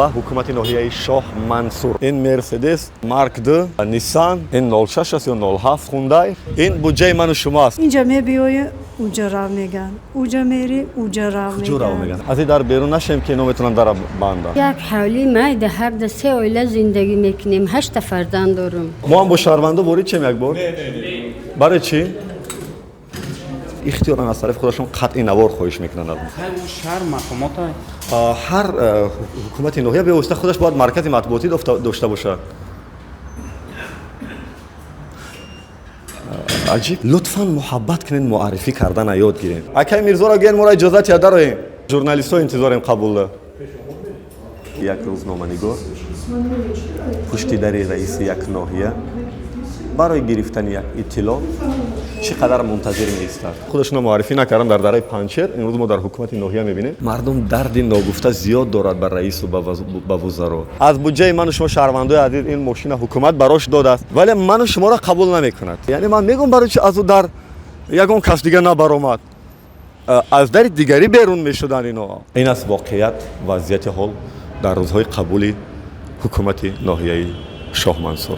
Ба ҳукумати ноҳияи Шоҳ Мансур. Ин Мерседес Марк 2, Ниссан, ин 06 аст ё 07, Хундай. Ин буҷаи ману шумо аст. Инҷа мебиёи, уҷа рав меган, уҷа мери, уҷа рав. Куҷо рав меган? Аз ин дар берун нашем, ки ино метавонанд дара банданд. Як ҳавлӣ майда, ҳарда се оила зиндагӣ мекунем, ҳашта фарзанд дорум. Мо ҳам бо шаҳрвандо ворид шем як бор? Барои чӣ? Ихтиёран аз тарафи худашон қатъи навор хоҳиш мекунанд аз мо. Шаҳр мақомота. Ҳар ҳукумати ноҳия бевосита худаш бояд маркази матбуотӣ дошта бошад. Аҷиб, лутфан муҳаббат кунед, муаррифӣ кардана ёд гирем. Акай Мирзоро гӯен, моро иҷозат я дароем. Журналистҳо интизорем қабулда. Як рӯзноманигор пушти дари раиси як ноҳия барои гирифтани як иттилоъ чӣ қадар мунтазир меистад. Худашонро муаррифӣ накардам дар дараи Панҷшер. Имрӯз мо дар ҳукумати ноҳия мебинем, мардум дарди ногуфта зиёд дорад ба раису ба вузаро. Аз буҷаи ману шумо, шаҳрвандои азиз, ин мошина ҳукумат барош додааст, вале ману шуморо қабул намекунад. Яъне ман мегӯм, барои чи аз ӯ дар ягон кас дига набаромад, аз дари дигарӣ берун мешуданд ино. Ин аст воқеият, вазъияти ҳол дар рӯзҳои қабули ҳукумати ноҳияи Шоҳмансур.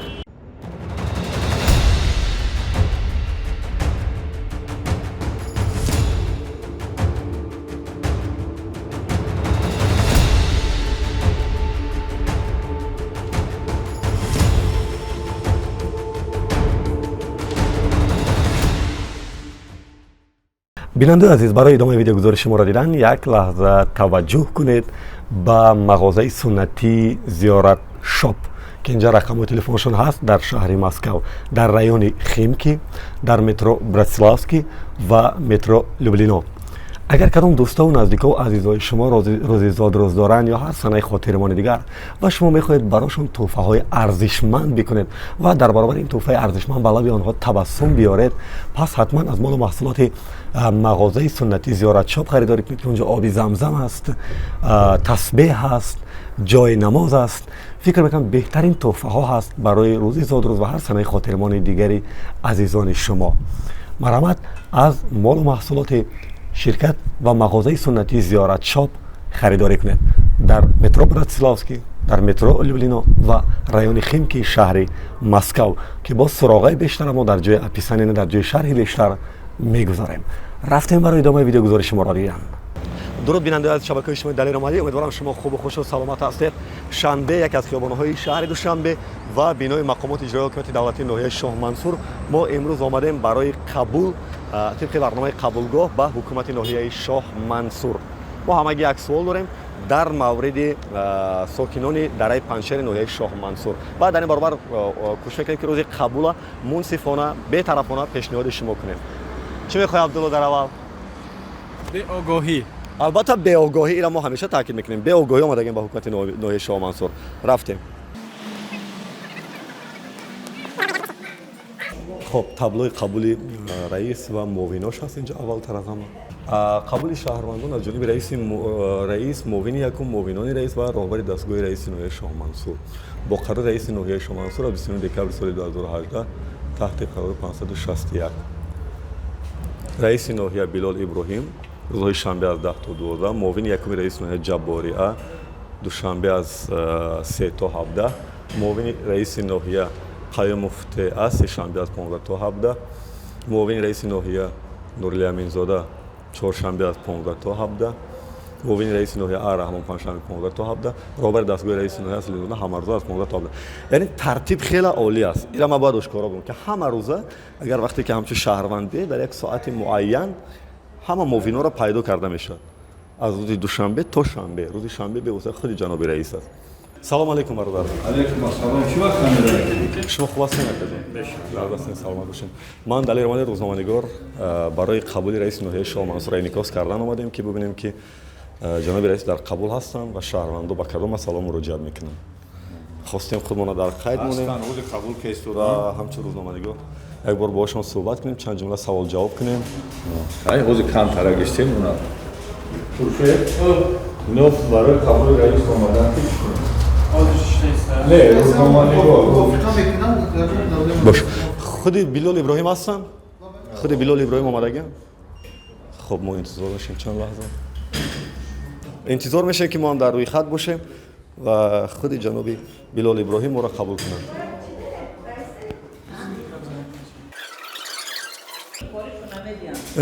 Бинандаи азиз, барои идомаи видеогузориши моро дидан як лаҳза таваҷҷӯҳ кунед ба мағозаи суннатии Зиёрат Шоп, ки инҷа рақамҳои телефоншон ҳаст, дар шаҳри Москав, дар райони Химки, дар метро Братславский ва метро Люблино. Агар кадом дӯстову наздикову азизои шумо рӯзи зодрӯз доранд ё ҳар санаи хотирмони дигар ва шумо мехоҳед барошон тӯҳфаҳои арзишманд бикунед ва дар баробари ин тӯҳфаи арзишманд ба лаби онҳо табассум биёред, пас ҳатман аз молу маҳсулоти мағозаи суннатӣ Зиёратшоп харидорӣ кунед, ки онҷо оби замзам аст, тасбеҳ ҳаст, ҷои намоз аст. Фикр мекунам, беҳтарин тӯҳфаҳо ҳаст барои рӯзи зодрӯз ва ҳар санаи хотирмони дигари азизони шумо. Марҳамат, аз молу маҳсулоти ширкат ва мағозаи суннатии Зиёратшоп харидорӣ кунед дар метро Братславский, дар метро Люблино ва райони Химки шаҳри Москав, ки боз суроғаи бештара мо дар ҷои описание, дар ҷои шарҳи бештар мегузорем. Рафтем барои идомаи видеогузориши моро дидан. Дуруд, бинандаи аз шабакаи шумои Далер Омадӣ. Умедворам, шумо хубу хушу саломат ҳастед. Шанбе, яке аз хиёбонҳои шаҳри Душанбе ва бинои мақомоти иҷроии ҳокимияти давлатии ноҳияи Шоҳмансур. Мо имрӯз омадем барои қабул тибқи барномаи қабулгоҳ ба ҳукумати ноҳияи Шоҳмансур. Мо ҳамагӣ як суол дорем дар мавриди сокинони дараи Панҷшери ноҳияи Шоҳмансур ва дар ин баробар кӯшиш мекунем, ки рӯзи қабула мунсифона, бетарафона пешниҳоди шумо кунем. Чӣ мехоҳӣ, Абдулло, дар аввал? Беогоҳӣ. Албатта, беогоҳӣ, ира мо ҳамеша таъкид мекунем. Беогоҳӣ омадагем ба ҳукумати ноҳияи Шоҳмансур. Рафтем. Хоб, таблои қабули раис ва муовинош ҳаст инҷо. Аввалтар аз ҳама қабули шаҳрвандон аз ҷониби раис, муовини якум, муовинони раис ва роҳбари дастгоҳи раиси ноҳияи Шоҳмансур бо қарори раиси ноҳияи Шоҳмансур аз 29 декабри соли 2018 таҳти қарори 561. Раиси ноҳия Билол Иброҳим рӯзҳои шанбе аз 10 то 12, муовини якуми раиси ноҳия Ҷаббори А душанбе аз 3 то 17, муовини раиси ноҳия Қаюмов Та сешанбе аз 15 то 17, муовини раиси ноҳия Нурали Аминзода чоршанбе аз 15 то 17, муовини раиси ноҳия А Раҳмон панҷшанбе 15 то 17, роҳбари дастгоҳи раиси ноҳия Аслизода ҳамарӯза аз 15 то 17. Яъне тартиб хеле олӣ аст. Ира ман бояд ошкоро бигӯям, ки ҳама рӯза, агар вақте ки ҳамчун шаҳрванд бие, дар як соати муайян ҳама муовинҳоро пайдо карда мешавад, аз рӯзи душанбе то шанбе. Рӯзи шанбе бевосита худи ҷаноби раис аст. Салом алейкум, бародар. Алейкум ассалом. Чӣ вақт камера? Шумо хуб ҳастед, акаҷон? Ҳастед, саломат бошед. Ман Далер Омади, рӯзноманигор, барои қабули раиси ноҳияи Шоҳмансур инъикос кардан омадем, ки бибинем, ки ҷаноби раис дар қабул ҳастанд ва шаҳрвандо ба кадом масъала муроҷиат мекунанд. Хостем худмонро дар қайд монем. Ҳастанд, рӯзи қабул ва кестода. Ҳамчун рӯзноманигор як бор боҳошон суҳбат кунем, чанд ҷумла савол ҷавоб кунем. Ай, ҳозир камтара гаштем уна. Ино барои қабули раис омадан, ки чӣ кунем? Не, рӯзноманигор. Бош, худи Билол Иброҳим ҳастанд? Худи Билол Иброҳим омадагиам. Хуб, мо интизор бошем, чанд лаҳза интизор мешавем, ки мо ҳам дар рӯи хат бошем. Ва худи ҷаноби Билол Иброҳим моро қабул кунанд.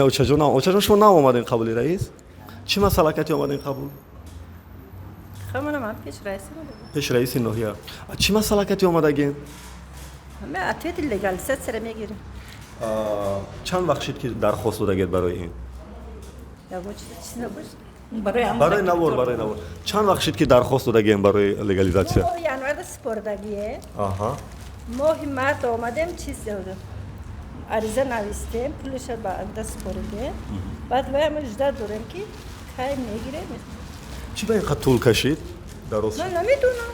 Очаҷон, очаҷон, шумо нав омадем қабули раис? Чӣ масъала кати омадем қабул? Пеш раиси ноҳия. Чӣ масъала кати омадагем? Чанд вақт шид ки дархост додагед барои ин? Барои навор, барои навор. Чанд вақт шид ки дархост додагем барои легализатсия? Моҳи январда супордагие. Моҳи март омадем, чиз ариза навистем, пулаша ба даст супоридем. Баъд вай мо жда дорем ки кай мегирем. Чӣ ба ин қад тӯл кашид? Дароз? Ман намедонам.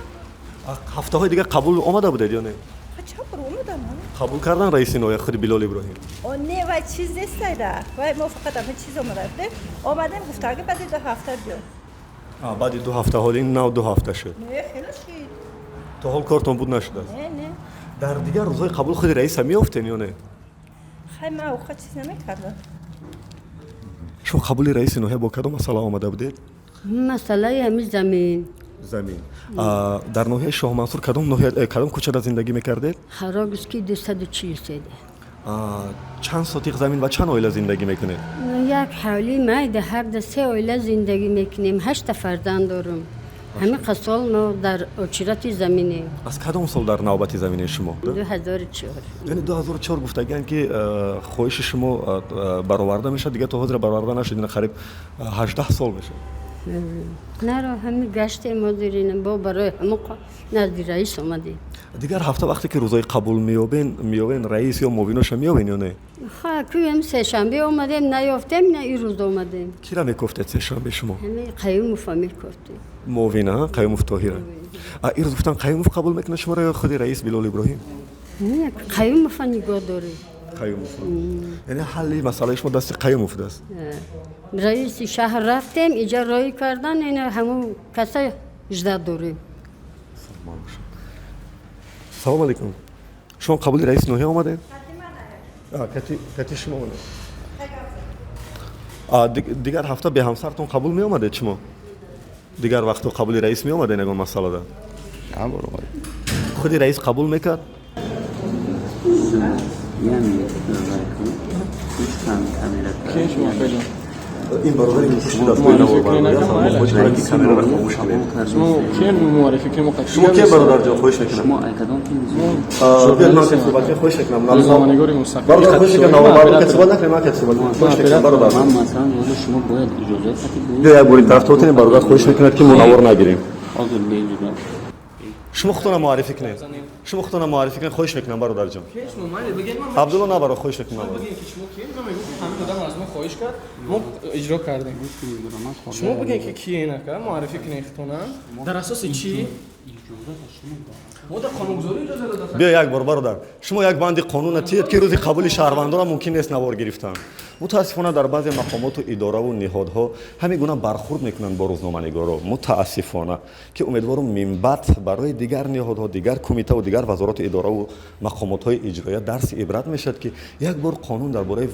Ҳафтаҳои дигар қабул омада будед ё не? Чанд бор омадам. Қабул кардан раиси ноҳия худи Билол Иброҳим? О, не, вай чиз нест айда. Вай мо фақат ҳамин чиз омада будем. Омадем, гуфтаги баъди 2 ҳафта биё. Баъди 2 ҳафта, ҳоли ин нав 2 ҳафта шуд. Не, хеле шид. То ҳол кортон буд нашудааст? Не, не. Дар дигар рӯзҳои қабул худи раиса меёфтен ё не? Хай, ман оқа чиз намекардам. Шумо қабули раиси ноҳия бо кадом масъала омада будед? Масъалаи ҳамин замин. Замин. Дар ноҳияи Шоҳмансур кадом ноҳия, кадом кӯчада зиндагӣ мекардед? Харобиски 243. Чанд сотиқ замин ва чанд оила зиндагӣ мекунед? Як ҳавлӣ майда, ҳарда 3 оила зиндагӣ мекунем, 8 фарзанд дорум. Ҳамин қасол мо дар очирати заминем. Аз кадом сол дар навбати замини шумо? 2004. Яъне 2004 гуфтагианд ки хоҳиши шумо бароварда мешавад, дигар то ҳозир бароварда нашуд, ина қариб 18 сол мешавад. Наро ҳамин гаштем ҳозирина, бо барои ҳамон назди раис омадем. Дигар ҳафта вақте ки рӯзои қабул меёбен, раис ё муовиноша меёбен ё не? Ха, кӯем сешанбе омадем, наёфтем, на ин рӯз омадем. Кира мекофтед сешанбе шумо? Ҳамин Қаюмова мекофтем. Муовина, Қаюмов Тоҳира. Ин рӯз гуфтан Қаюмов қабул мекунад шуморо ё худи раис Билол Иброҳим? Не, Қаюмова нигоҳ дорем. Қаюмов. Яъне ҳалли масъалаи шумо дасти Қаюмов аст? Раиси шаҳр рафтем, иҷа роҳӣ кардан, ина ҳамун каса жда дорем. Салом алейкум. Шумо қабули раиси ноҳия омадед? Кати шумо омадед. Дигар ҳафта беҳамсартон қабул меомадед шумо? Дигар вақтҳо қабули раис меомадед ягон масъалада? Худи раис қабул мекард? Ин бародари ки пушти дастгоҳи наворбардорӣ аст, мо хоҳиш дорем ки камераро хомӯш кунед. Шумо кем муаррифӣ кунем? Шумо кем, бародарҷон, хоҳиш мекунам? Биёд ман суҳбат кунем, хоҳиш мекунам. Рӯзноманигори мустақил. Бародар, хоҳиш мекунам, наворбардор ки суҳбат накунем, ман ки суҳбат кунем. Хоҳиш мекунам, бародар. Ман масалан ҳозир шумо бояд иҷозат диҳед. Биё як бори тараф тотинем, бародар хоҳиш мекунад ки мо навор нагирем. Ҳозир беиҷозат. Шумо худтонро муаррифӣ кунед. Шумо худтонро муаррифӣ кунед, хоҳиш мекунам, бародарҷон. Абдулло набаро, хоҳиш мекунам. Бигин ки шумо кием, ман мегӯям ки ҳамин одам аз мо хоҳиш кард, мо иҷро кардем. Шумо бигин ки кие нака, муаррифӣ кунед худтонро. Дар асоси чӣ? Мо дар қонунгузорӣ иҷоза дода. Биё як бор, бародар. Шумо як банди қонун тиед ки рӯзи қабули шаҳрвандонро мумкин нест навор гирифтан. Мутаассифона дар баъзе мақомоту идораву ниҳодҳо ҳамин гуна бархурд мекунанд бо рӯзноманигоро. Мутаассифона ки умедворум минбаъд барои дигар ниҳодҳо, дигар кумитаву дигар вазорату идораву мақомотҳои иҷроия дарси ибрат мешавад ки як бор қонун дар бораи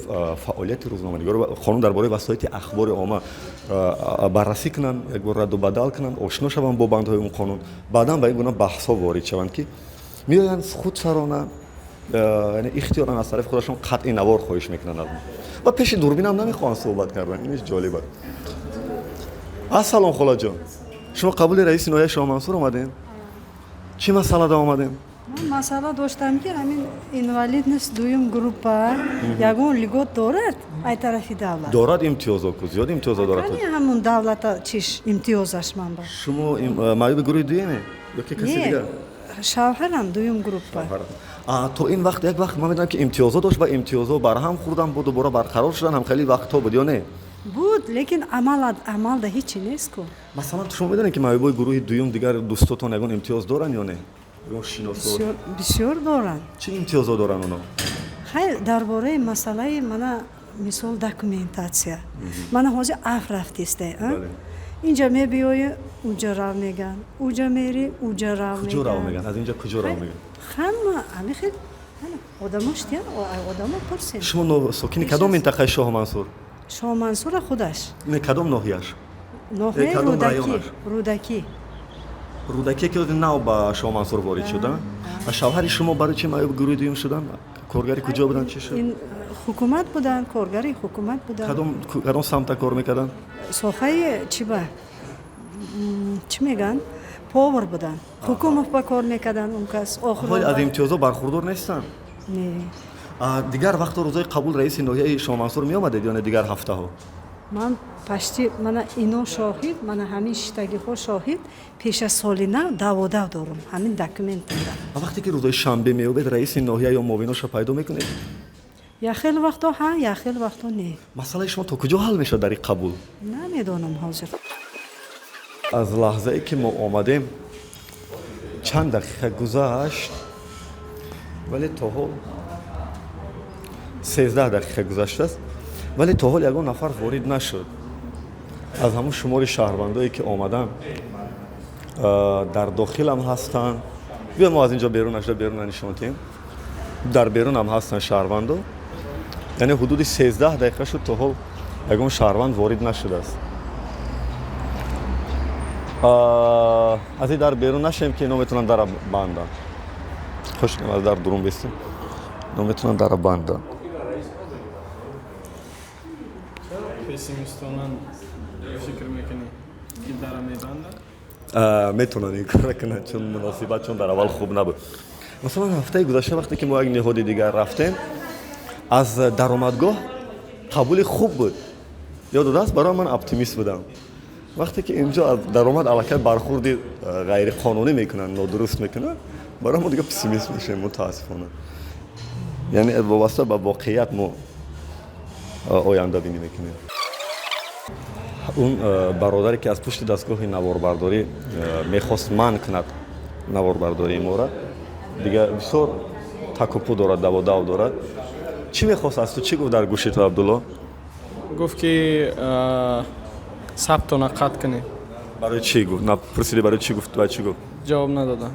фаъолияти рӯзноманигоро, қонун дар бораи васоити ахбори омма баррасӣ кунанд, як бор радду бадал кунанд, ошно шаванд бо бандҳои он қонун, баъдан ба ин гуна баҳсҳо ворид шаванд ки меоянд худсарона, яъне ихтиёран аз тарафи худашон қатъи навор хоҳиш мекунанд аз мо ва пеши дурбинам намехоҳанд суҳбат кардан. Иниш ҷолиб аст. Ассалом, холаҷон, шумо қабули раиси ноҳияи Шоҳмансур омадем? Чӣ масъалада омадем? Ман масъала доштам ки ҳамин инвалидность дуюм группа ягон льгот дорад ай тарафи давлат? Дорад имтиёзо, ку зиёд имтиёзо дорад. Кани ҳамун давлата чиш имтиёзаш ман ба? Шумо маъюби гурӯҳи дуюме ё ки каси дигар? Шавҳарам дуюм группа. То ин вақт як вақт ман медонам ки имтиёзо дошт ва имтиёзо барҳам хӯрдан буд, дубора барқарор шудан, ҳам хеле вақтҳо буд ё не? Буд, лекин амалда ҳечи нест ку. Масалан, шумо медонед ки маъюбои гурӯҳи дуюм дигар дӯстотон ягон имтиёз доранд ё не? Ягон шиносо? Бисёр доранд. Чӣ имтиёзо доранд оно? Хай, дар бораи масъалаи мана мисол документатсия. Мана ҳозир аф рафтисте, инҷа мебиёи, уҷа рав меган, уҷа мери, уҷа рав меган. Куҷо рав меган? Аз инҷа куҷо рав меган? Ҳама ҳамин хел одамо штиян, одамо пурсем. Шумо сокини кадом минтақаи Шоҳмансур? Шоҳмансура худаш. Не, кадом ноҳияш? Ноҳияи Рӯдакӣ. Рӯдакӣ. Рӯдакие ки нав ба Шоҳмансур ворид шуда. Шавҳари шумо барои чи маъюб гурӯҳи дуюм шуданд? Коргари куҷо буданд, чӣ шуд? Ин ҳукумат буданд, коргари ҳукумат буданд. Кадом самта кор мекарданд? Соҳаи чӣ ба чӣ мегӯянд, повар буданд. Ҳукумат ба кор мекарданд он кас. Охир аз имтиёзҳо бархурдор нестанд? Не. Дигар вақту рӯзои қабул раиси ноҳияи Шоҳмансур меомадед ё не дигар ҳафтаҳо? Ман пашти мана ино шоҳид, мана ҳамин шиштагиҳо шоҳид, пеш аз соли нав даводав дорум, ҳамин документ дорам. Вақте ки рӯзои шанбе меёбед, раиси ноҳия ё муовиношро пайдо мекунед? Як хел вақто ҳа, як хел вақто не. Масъалаи шумо то куҷо ҳал мешавад дар ин қабул? Намедонам ҳозир. Аз лаҳзае ки мо омадем чанд дақиқа гузашт, вале то ҳол 13 дақиқа гузаштааст, вале то ҳол ягон нафар ворид нашуд. Аз ҳамун шумори шаҳрвандое ки омаданд, дар дохилам ҳастанд. Биё мо аз инҷо берун нашуда берун нишон диҳем. Дар берунам ҳастанд шаҳрвандо. Яъне ҳудуди 13 дақиқа шуд, то ҳол ягон шаҳрванд ворид нашудааст. Аз ин дар берун нашем ки ино метавонанд дара банданд. Хуш аз дар дурун бистем, ино метавонанд дара банданд. Пессимистонан фикр мекунӣ ки дара мебанданд? Метавонанд ин кора кунанд, чун муносибат чун дар аввал хуб набуд. Масалан, ҳафтаи гузашта вақте ки мо як ниҳоди дигар рафтем, аз даромадгоҳ қабули хуб буд. Ёд додааст, барои ман оптимист будам. Вақте ки инҷо аз даромад аллакай бархурди ғайриқонунӣ мекунанд, нодуруст мекунанд, барои мо дига пессимист мешавем, мутаассифона. Яъне вобаста ба воқеият мо ояндабинӣ мекунем. Он бародаре ки аз пушти дастгоҳи наворбардорӣ мехост манъ кунад наворбардории моро, дига бисёр такупӯ дорад, даводав дорад. Чӣ мехост аз ту? Чӣ гуфт дар гӯши ту, Абдулло? Гуфт ки сабтона қатъ кунед. Барои чӣ гуфт? Напурсидӣ барои чӣ гуфт ва чӣ гуфт? Ҷавоб надодам.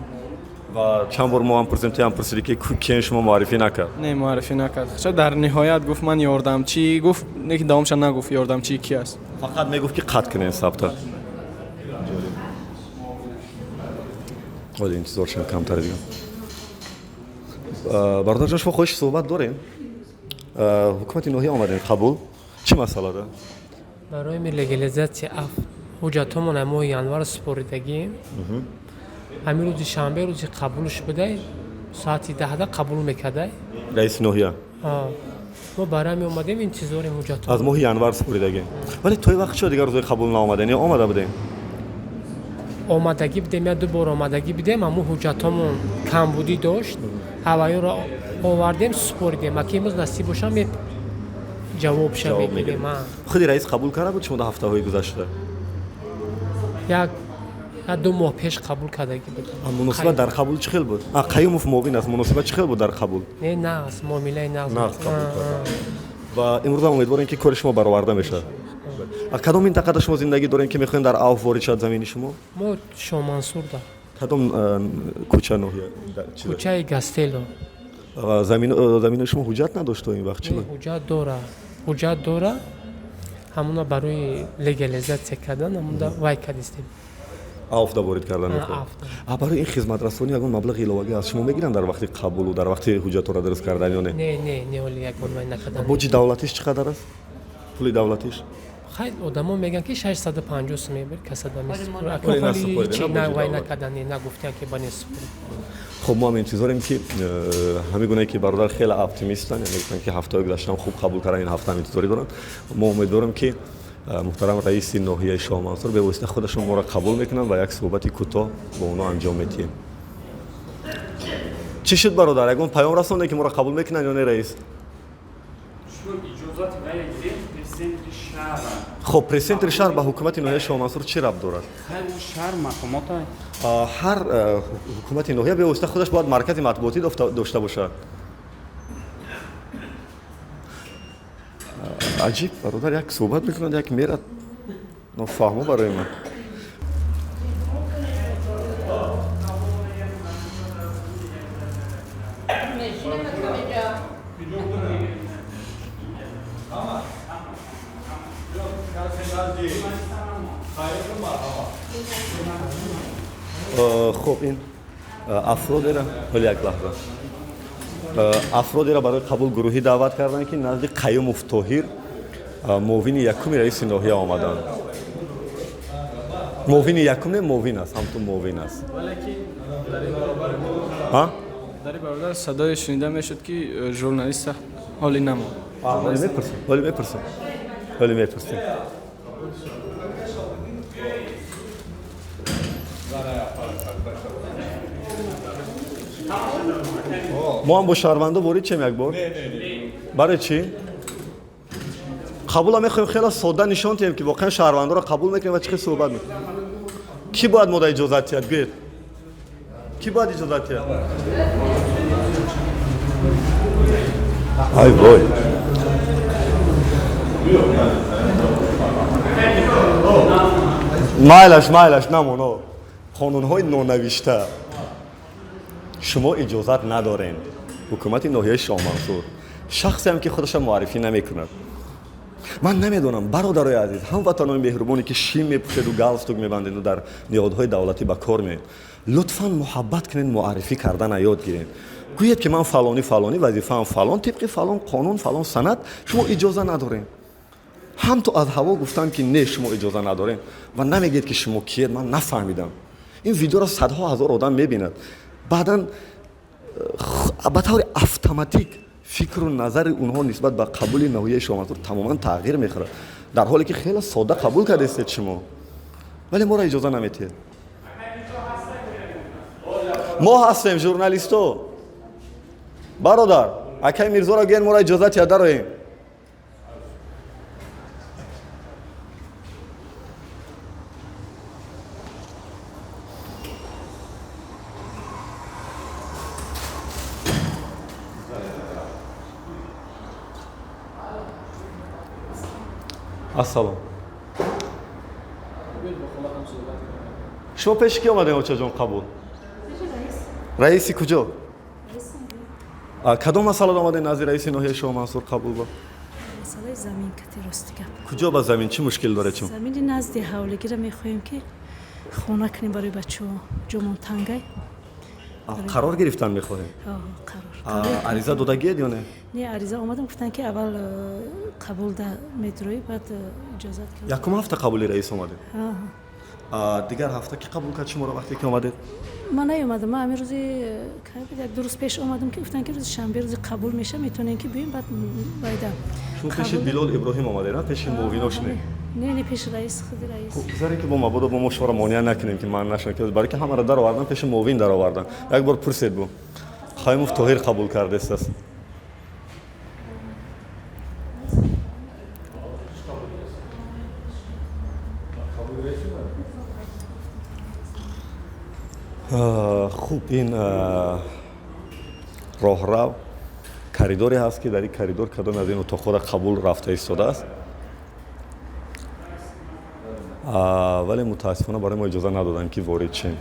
Ва чанд бор мо ҳам пурсидем, ту ҳам пурсидӣ ки киен шумо муаррифӣ накард? Не, муаррифӣ накард. Ча дар ниҳоят гуфт ман ёрдамчӣ, гуфт, не ки давомша нагуфт ёрдамчии ки аст. Фақат мегуфт ки қатъ кунед сабта. Ҳоло интизор шавем камтар дига. Бародарҷон, шумо хоҳиши суҳбат дорем? Ҳукумати ноҳия омадем қабул. Чӣ масъала да? Барои легализатсия ҳуҷҷатҳомон моҳи январ супоридагием. Ҳамин рӯзи шанбе рӯзи қабулш будай, соати 10 қабул мекардай. Раиси ноҳия? Мо барои ҳамин омадем, интизорем ҳуҷҷатҳо. Аз моҳи январ супоридагием. Вале то ин вақт чиро дигар рӯзои қабул наомадем ё омада будем? Омадагӣ будем, я ду бор омадагӣ будем, аммо ҳуҷҷатҳомон камбудӣ дошт. Ҳавайёро овардем, супоридем. Аки имрӯз насиб бошам, ҷавобша мегирем. Худи раис қабул карда буд шумо дар ҳафтаҳои гузашта? Як ду моҳ пеш қабул кардагӣ буд. Муносибат дар қабул чӣ хел буд? Қаюмов муовин аст, муносибат чӣ хел буд дар қабул? Не, нағз, муомилаи нағз. Нағз қабул карда. Ва имрӯз ҳам умедворем ки кори шумо бароварда мешавад. Кадом минтақада шумо зиндагӣ дорем ки мехоҳем дар авф ворид шавад замини шумо? Мо Шоҳмансурда. Кадом кӯча, ноҳия? Кӯчаи Гастело. Замини шумо ҳуҷҷат надошт то ин вақт? Чӣ буд? Ҳуҷҷат дора. Ҳуҷҷат дора. Ҳамуна барои легализатсия кардан ҳамунда вай кардистем. Авфда ворид кардан мехоҳед. Барои ин хизматрасонӣ ягон маблағи иловагӣ аз шумо мегиранд дар вақти қабулу дар вақти ҳуҷҷатҳоро дуруст кардан ё не? Не, не, не, ҳоли ягон вай накардан. Боҷи давлатиш чӣ қадар аст? Пули давлатиш? Хай, одамо мегӯянд ки 650 сум мебарӣ, касада месупорӣ. Вай накардан, нагуфтиян ки ба несупорӣ. Хуб, мо ҳам интизорем ки ҳамин гунае ки бародар хеле оптимистанд, яъне гуфтанд ки ҳафтаҳои гузаштаам хуб қабул кардан, ин ҳафта ҳам интизорӣ доранд. Мо умедворем ки муҳтарам раиси ноҳияи Шоҳмансур бевосита худашон моро қабул мекунанд ва як суҳбати кӯтоҳ бо онҳо анҷом медиҳем. Чӣ шуд бародар? Ягон паём расонде ки моро қабул мекунанд ё не раис? Хоб, пресс-центри шаҳр ба ҳукумати ноҳияи Шоҳмансур чӣ рабт дорад? Ҳар ҳукумати ноҳия бевосита худаш бояд маркази матбуотӣ дошта бошад. Аҷиб, бародар як суҳбат мекунад, як мерад. Нофаҳмо барои ман. Хуб, ин афродеро ҳоли як лаҳза афродеро барои қабул гурӯҳӣ даъват карданд, ки назди Қаюмов Тоҳир, муовини якуми раиси ноҳия омаданд. Муовини якум не, муовин аст, ҳамту муовин аст. Дар ин бародар садое шунида мешуд, ки журналист ҳоли намонд. Ҳоли мепурсем, ҳоли мепурсем, ҳоли мепурсем. Мо ҳам бо шаҳрвандо ворид шем як бор? Барои чӣ? Қабула мехоҳем хеле содда нишон диҳем, ки воқеан шаҳрвандоро қабул мекунем ва чӣ хел суҳбат мекунем. Кӣ бояд мода иҷозат диҳад? Гӯед. Кӣ бояд иҷозат диҳад? Ай вой. Майлаш, майлаш, намон. Қонунҳои нонавишта. Шумо иҷозат надорем. Ҳукумати ноҳияи Шоҳмансур шахсеам, ки худаша муаррифӣ намекунад. Ман намедонам, бародарои азиз, ҳамватанони меҳрубоне, ки шим мепӯшеду галстук мебандеду дар ниҳодҳои давлатӣ ба кор меоед, лутфан муҳаббат кунед, муаррифӣ кардана ёд гиред. Гӯед, ки ман фалонӣ фалонӣ, вазифаам фалон, тибқи фалон қонун, фалон санад, шумо иҷоза надорем. Ҳам то аз ҳаво гуфтанд, ки не, шумо иҷоза надорем ва намегӯед, ки шумо киед. Ман нафаҳмидам. Ин видеоро садҳо ҳазор одам мебинад. Баъдан ба таври автоматик фикру назари онҳо нисбат ба қабули ноҳияи Шоҳмансур тамоман тағйир мехӯрад, дар ҳоле ки хеле содда қабул кардастед шумо, вале моро иҷоза наметиҳед. Мо ҳастем журналисто. Бародар, акай Мирзоро гӯед моро иҷоза диҳад, дароем. Ассалом. Шумо пеши ки омадем, очаҷон, қабул? Раиси куҷо? Кадом масъала омадем назди раиси ноҳияи Шоҳмансур қабул ба? Масъалаи замин кати, рости гап. Куҷо ба замин? Чӣ мушкил доред шумо? Замини назди ҳавлигиро мехоҳем, ки хона кунем барои бачаҳо. Ҷомон тангай. Қарор гирифтан мехоҳем? Қарор. Ариза додагиед ё не? Не, ариза омадам, гуфтанд, ки аввал қабул да медроӣ, баъд иҷозат. Якум ҳафта қабули раис омадед? Дигар ҳафта ки қабул кард шуморо вақте ки омадед? Ман наомадам, ман ҳамин рӯзи як ду рӯз пеш омадам, ки гуфтанд, ки рӯзи шанбе рӯзи қабул меша, метавонем, ки биёем, баъд байда. Шумо пеши Билол Иброҳим омадед, пеши муовинош не? Не, не, пеши раис, худи раис. Гузаре, ки бо мабодо бо мо шуморо монеа накунем, ки ман нашунам, ки барои ки ҳамаро даровардан, пеши муовин даровардан. Як бор пурсед бу. Қаюмов Тоҳир қабул кардааст. Хуб, ин роҳрав коридоре ҳаст, ки дар ин коридор кадоме аз ин утоқҳоро қабул рафта истодааст, вале мутаассифона барои мо иҷоза надоданд, ки ворид шем.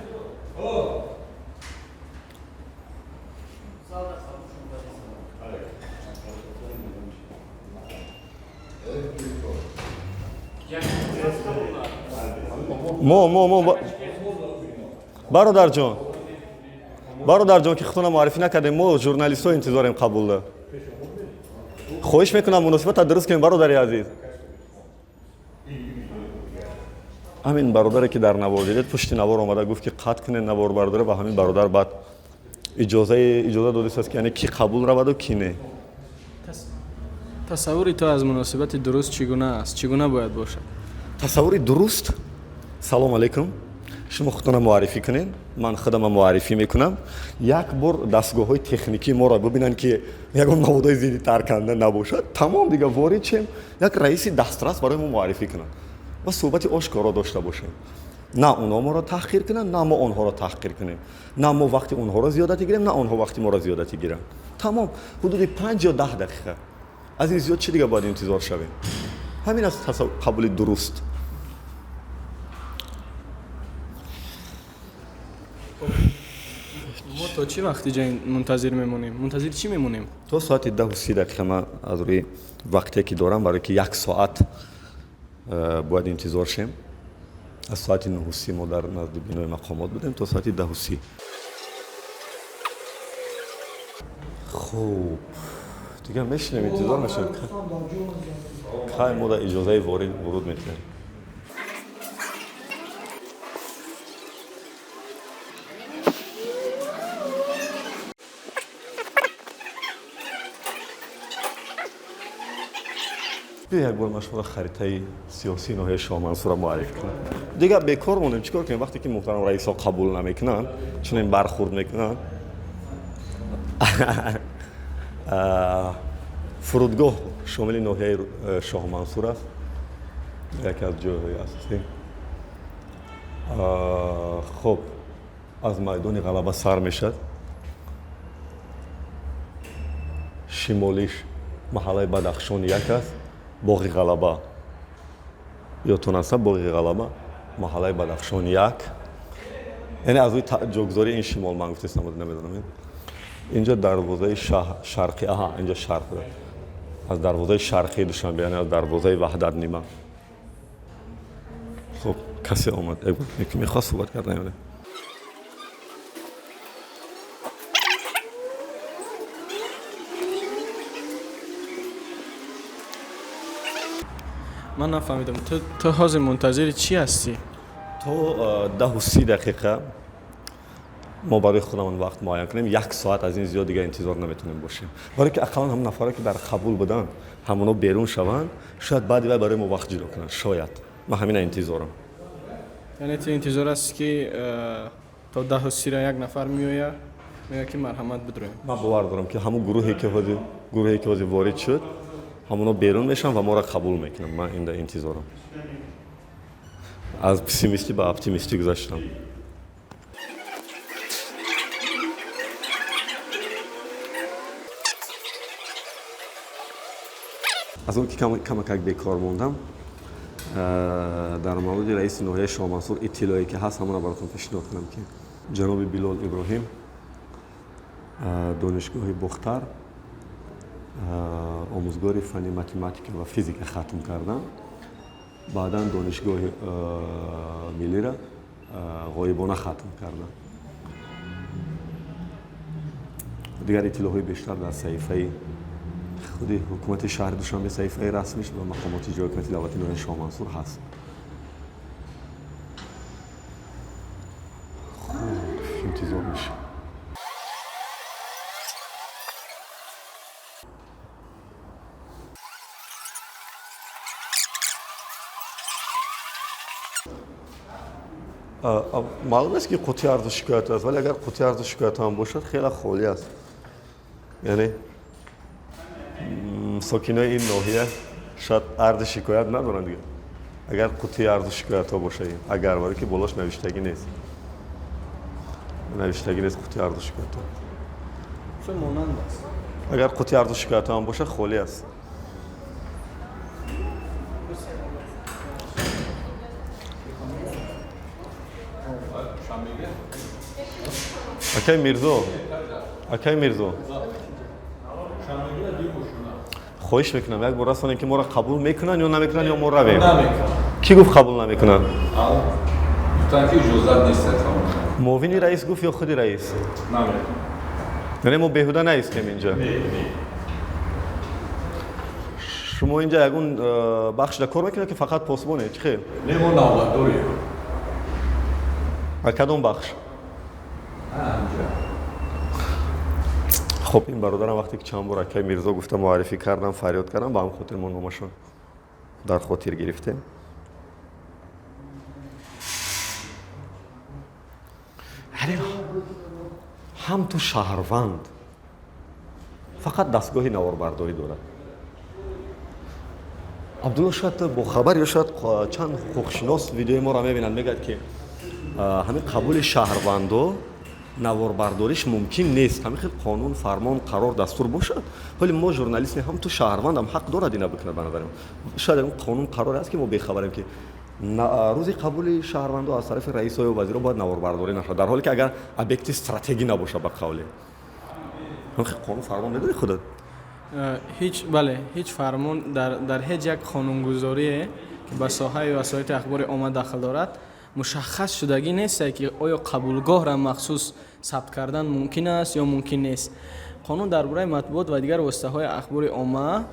Мо бародарҷон, бародарҷон, ки худтонро муаррифӣ накардем, мо журналистҳо интизорем қабулда. Хоҳиш мекунам, муносибатро дуруст кунем, бародари азиз. Ҳамин бародаре, ки дар навор дидед, пушти навор омада гуфт, ки қатъ кунед наворбардора, ва ҳамин бародар баъд иҷоза додистааст, ки яъне ки қабул раваду ки не. Тасаввури ту аз муносибати дуруст чӣ гуна аст? Чӣ гуна бояд бошад? Тасаввури дуруст? Салом алейкум. Шумо худтонро муаррифӣ кунед, ман худамро муаррифӣ мекунам. Як бор дастгоҳҳои техникии моро бибинанд, ки ягон маводҳои зидди тарканда набошад, тамом, дига ворид шем. Як раиси дастрас барои мо муаррифӣ кунанд ва суҳбати ошкоро дошта бошем. На онҳо моро таҳқир кунанд, на мо онҳоро таҳқир кунем, на мо вақти онҳоро зиёдатӣ гирем, на онҳо вақти моро зиёдатӣ гиранд. Тамом, ҳудуди 5 ё 10 дақиқа, аз ин зиёд чӣ дига бояд интизор шавем? Ҳамин аст қабули дуруст. Мо то чӣ вақт иҷа мунтазир мемонем? Мунтазир чӣ мемонем? То соати 10:30. Ман аз рӯи вақте ки дорам, барои ки як соат бояд интизор шем. Аз соати 9:30 мо дар назди бинои мақомот будем то соати 10:30. Хуб, дигар мешинем, интизор мешавем. Кай мо дар иҷозаи воруд метиҳем. Биё як бор ман шуморо харитаи сиёсии ноҳияи Шоҳмансурро муаррифӣ кунам. Дигар бекор монем, чӣ кор кунем вақте ки муҳтарам раисҳо қабул намекунанд, чунин бархурд мекунанд. Фурудгоҳ шомили ноҳияи Шоҳмансур аст, яке аз ҷойҳои асосӣ. Хуб, аз майдони Ғалаба сар мешавад. Шимолиш маҳаллаи Бадахшон як аст, боғи Ғалаба. Ёдтон аст, боғи Ғалаба, маҳаллаи Бадахшон як. Яъне аз рӯи ҷойгузории ин шимол ман гуфтаистам, намедонам. Инҷо дарвозаи шарқӣ, аҳа, инҷо шарқ. Аз дарвозаи шарқии Душанбе, яъне аз дарвозаи Ваҳдат нима. Хуб, касе омад, яке мехост суҳбат кардан ё не? Ман нафаҳмидам, ту ҳозир мунтазири чӣ ҳастӣ? То 10:30 дақиқа мо барои худамон вақт муайян кунем, як соат аз ин зиёд дигар интизор наметавонем бошем. Барои ки ақаллан ҳамон нафаре ки дар қабул буданд, ҳамоно берун шаванд, шояд баъди вай барои мо вақт ҷудо кунанд, шояд. Ман ҳамина интизорам. Яъне ту интизор ҳастӣ ки то 10:30 як нафар меояд, мегӯяд ки марҳамат бидроем. Ман бовар дорам ки ҳамон гурӯҳе ки ҳозир ворид шуд, ҳамоно берун мешаванд ва моро қабул мекунанд. Ман инда интизорам. Аз пессимистӣ ба оптимистӣ гузаштам. Аз он ки камакак бекор мондам, дар мавриди раиси ноҳияи Шоҳмансур иттилоe ки ҳаст, ҳамонро баротон пешниҳод кунам ки ҷаноби Билол Иброҳим донишгоҳи Бохтар омӯзгори фанни математика ва физика хатм кардам. Баъдан донишгоҳи миллиро ғоибона хатм кардам. Дигар иттилоъҳои бештар дар саҳифаи худи ҳукумати шаҳри Душанбе, саҳифаи расмиш ва мақомоти иҷроии ҳукумати давлатии ноҳияи Шоҳмансур ҳаст. Хуб, интизор мешавем. Маълум аст ки қутии арзу шикоят аст, вале агар қутии арзу шикоят ҳам бошад, хеле холӣ аст. Яъне сокинои ин ноҳия шояд арзи шикоят надоранд дигар. Агар қутии арзу шикоятҳо бошад, агар, барои ки болош навиштагӣ нест. Навиштагӣ нест қутии арзу шикоятҳо. Чун монанд аст. Агар қутии арзу шикоятҳо ҳам бошад, холӣ аст. Акай Мирзо, акай Мирзо, хоҳиш мекунам як бор расонем ки моро қабул мекунанд ё намекунанд ё мо равем. Кӣ гуфт қабул намекунанд? Гуфтанд ки иҷозат нест. Муовини раис гуфт ё худи раис? Яъне мо беҳуда наистем инҷа. Шумо инҷа ягон бахшда кор мекунед ки фақат посбоне? Чӣ хел? Не, мо навбатдорем. А кадом бахш? Хуб, ин бародарам вақте ки чанд бор акай Мирзо гуфта муаррифӣ кардам, фарёд кардам, ба ҳам хотир мо номашон дар хотир гирифтем. Ҳам ту шаҳрванд фақат дастгоҳи наворбардорӣ дорад. Абдулло шояд бохабар ё шояд чанд ҳуқуқшинос видеои моро мебинанд, мегӯяд ки ҳамин қабули шаҳрвандо наворбардориш мумкин нест. Ҳамин хел қонун, фармон, қарор, дастур бошад. Ҳоли мо журналист ҳам ту шаҳрвандам ҳақ дорад ина бикунад ба назарим. Шояд ягон қонун қароре аст ки мо бехабарем ки рӯзи қабули шаҳрвандо аз тарафи раисҳою вазиро бояд наворбардорӣ нашавад, дар ҳоле ки агар объекти стратегӣ набошад ба қавле. Ҳамин хел қонун фармон медорӣ худат? Ҳеҷ, бале, ҳеҷ фармон дар ҳеҷ як қонунгузорие ки ба соҳаи васоити ахбори омма дахл дорад, Мушаххас шудагӣ несте, ки оё қабулгоҳра махсус сабт кардан мумкин аст ё мумкин нест. Қонун дар бораи матбуот ва дигар воситаҳои ахбори омма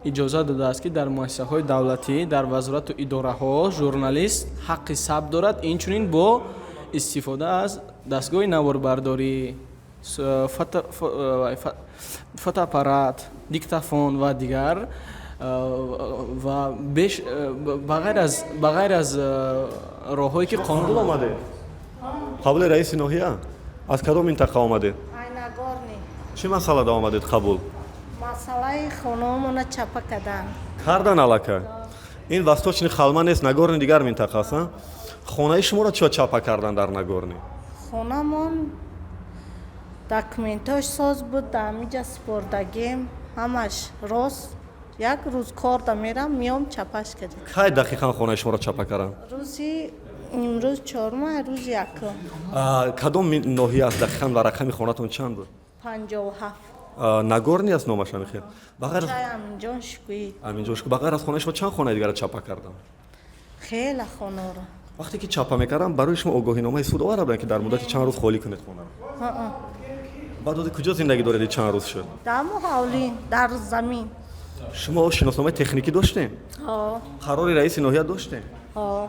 иҷозат додааст, ки дар муассисаҳои давлатӣ, дар вазорату идораҳо журналист ҳаққи сабт дорад, инчунин бо истифода аз дастгоҳи наворбардорӣ, фотоаппарат, диктофон ва дигар ва беш ба ғайр аз роҳҳое, ки қонун Омадед қабули раиси ноҳия? Аз кадом минтақа омадед? Нагорный. Чӣ масъалада омадед қабул? Масъалаи хонаомона чапа кардан. Кардан аллакай. Ин Восточный Халма нест, Нагорный дигар минтақа аст. Хонаи шуморо чиё чапа кардан дар Нагорный? Хонамон документош соз буд, дар ҳамиҷа супордагем, ҳамаш рост. Як рӯз корда мерам, миём, чапаш кардем. Кай дақиқан хонаи шуморо чапа кардан? Рӯзи имрӯз чорум, рӯзи якум. Кадом ноҳия аст дақиқан ва рақами хонатон чанд буд? 57. Нагорный аст номаш ҳамихел. Ба ғайр аз Чай Аминҷон Шукӯӣ. Аминҷон Шукӯӣ. Ба ғайр аз хонаи шумо чанд хонаи дигарро чапа кардам? Хеле хонаро. Вақте ки чапа мекардам, барои шумо огоҳиномаи суд оварда буданд, ки дар муддати чанд рӯз холӣ кунед хонаро? Баъд ози куҷо зиндагӣ доред? Чанд рӯз шуд? Дар ҳавлӣ, дар замин. Шумо шиносномаи техникӣ доштем? Ҳо. Қарори раиси ноҳия доштем? Ҳо.